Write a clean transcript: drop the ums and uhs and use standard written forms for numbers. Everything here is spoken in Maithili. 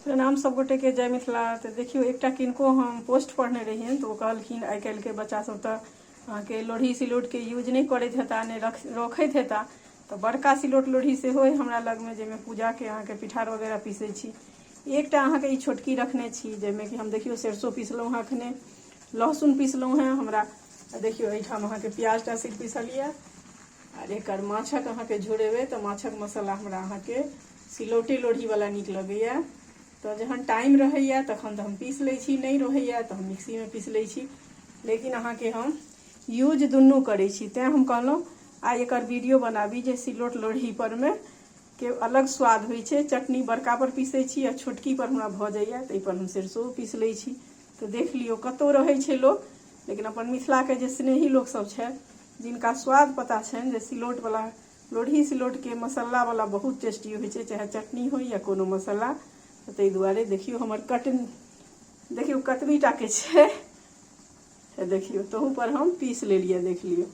प्रणाम सब गोटेके, जय मिथिला। तऽ देखियौ, एकटा किनको हम पोस्ट पढ़ने रहियनि तऽ ओ कहलखिन आइ काल्हिके बच्चा सब तऽ अहाँके लोढ़ी सिलौटके यूज नहि करैत हेता, नहि रखैत हेता। तऽ बड़का सिलौट लोढ़ी सेहो अइ हमरा लगमे, जाहिमे पूजाके अहाँके पिठार वगैरह पीसै छी। एकटा अहाँके ई छोटकी रखने छी, जाहिमे कि हम देखियौ सरिसो पीसलहुँ हँ, एखने लहसुन पीसलहुँ हँ। हमरा देखियौ, एहिठाम अहाँके प्याज टा सिर्फ पीसल यऽ। आर एकर माछक अहाँके झोरेबै तऽ माछक मसाला हमरा अहाँके सिलौटे लोढ़ीवला नीक लगैए। तऽ जहन टाइम रहैए तखन तऽ हम पीस लै छी, नहि रहैए तऽ हम मिक्सीमे पीस लै छी, लेकिन अहाँके हम यूज दुनू करै छी। तेँ हम कहलहुँ आइ एकर वीडियो बनाबी जे सिलौट लोढ़ी परमे के अलग स्वाद होइ छै। चटनी बड़का पर पीसै छी आ छोटकी पर हमरा भऽ जाइए, ताहिपर हम सरिसो पीस लै छी। तऽ देख लियौ, कतहु रहै छै लोक, लेकिन अपन मिथिलाके जे स्नेही लोकसभ छथि, जिनका स्वाद पता छनि जे सिलौटवला लोढ़ी सिलौटके मसालावला बहुत टेस्टी होइ छै, चाहे चटनी होइ या कोनो मसाला। तऽ ताहि दुआरे देखियौ, हमर कटनी देखियौ कतबी टाके छै। देखियौ, तहू पर हम पीस लेलियै, देख लियौ।